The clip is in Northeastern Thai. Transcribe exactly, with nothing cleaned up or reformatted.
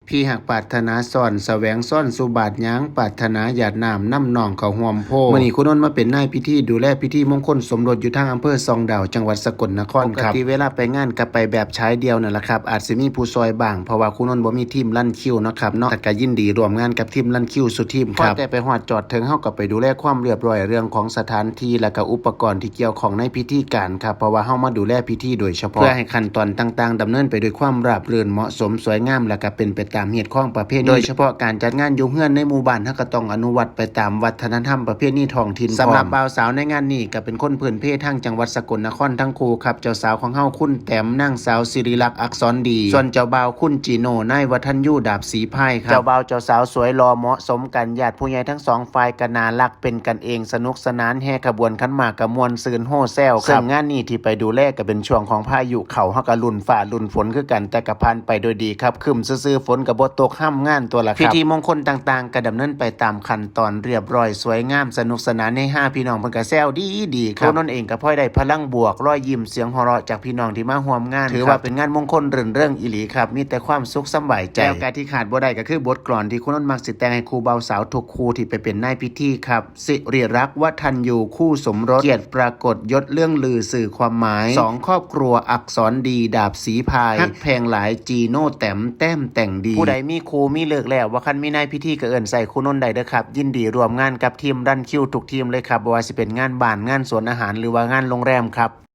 พี่ฮักปรารถนาซ้อน แสวงซ้อนสุบาทหยาง ปรารถนาหยาดน้ำนำน้องเข้าร่วมโพธิ์ มื้อนี้ครูนนท์มาเป็นนายพิธีดูแลพิธีมงคลสมรสอยู่ทางอำเภอส่องดาว จังหวัดสกลนครครับ ปกติเวลาไปงานก็ไปแบบชายเดี่ยวนั่นแหละครับ อาจสิมีผู้ซอยบ้าง เพราะว่าครูนนท์บ่มีทีมรันคิวเนาะครับเนาะ แต่ก็ยินดีร่วมงานกับทีมรันคิวสุดทีมครับ พอแต่ไปฮอดจอดถึง เฮาก็ไปดูแลความเรียบร้อยเรื่องของสถานที่ และก็อุปกรณ์ที่เกี่ยวข้องในพิธีการครับ เพราะว่าเฮามาดูแลพิธีโดยเฉพาะ เพื่อให้ขั้นตอนต่างๆ ดำเนินไปด้วยความราบรื่น เหมาะสม สวยงาม และก็เป็นไปตามฮีตคองประเพณี โดยเฉพาะการจัดงานอยู่เฮือนในหมู่บ้าน เฮาก็ต้องอนุรักษ์ไปตามวัฒนธรรมประเพณีท้องถิ่น สำหรับ พร้อม บ่าวสาวในงานนี้ก็เป็นคนพื้นเพทางจังหวัดสกลนครทั้งคู่ครับ เจ้าสาวของเฮาคุณแต้ม นางสาวศิริลักษณ์อักษรดี ส่วนเจ้าบ่าวคุณจีโน่ นายวัฒนยู ดาบศรีพายครับ เจ้าบ่าวเจ้าสาวสวยหล่อเหมาะสมกัน ญาติผู้ใหญ่ทั้งสองฝ่ายก็น่ารักเป็นกันเอง สนุกสนาน แห่ขบวนขันหมากก็ม่วนซื่นโฮแซวครับ ซึ่งงานนี้ที่ไปดูแลก็เป็นช่วงของพายุเข้า เฮาก็ลุ้นฟ้าลุ้นฝนคือกัน แต่ก็ผ่านไปโดยดีครับ ครึ้มซื่อๆ ฝนก็บ่ตก ฮ่ำงานตัวละครับ พิธีมงคลต่างๆ ก็ดำเนินไปตามขั้นตอนเรียบร้อยสวยงาม สนุกสนาน เฮฮา พี่น้องเพิ่นก็แซวดีๆ ครับ ครูนนท์เองก็พลอยได้พลังบวก รอยยิ้ม เสียงหัวเราะจากพี่น้องที่มาร่วมงาน ถือว่าเป็นงานมงคลรื่นเริงอีหลีครับ มีแต่ความสุขสำบายใจ แล้วก็ที่ขาดบ่ได้ก็คือบทกลอนที่ครูนนท์มักสิแต่งให้คู่บ่าวสาวทุกคู่ที่ไปเป็นนายพิธีครับ สิริรักษ์วัฒนยู คู่สมรส เกียรติปรากฏ ยศเลื่องลือ สื่อความหมาย สองครอบครัวอักษรดี ดาบศรีพาย ฮักแพงหลาย จีโน่แต้ม แต้มแต่งดี ผู้ใดมีคู่มีเลิกแล้ว บ่คันมีนายพิธีก็เอิ้นใส่ครูนนท์ได้เด้อครับ ยินดีร่วมงานกับทีมรันคิวทุกทีมเลยครับ บ่ว่าสิเป็นงานบ้าน งานสวนอาหาร หรือว่างานโรงแรมครับ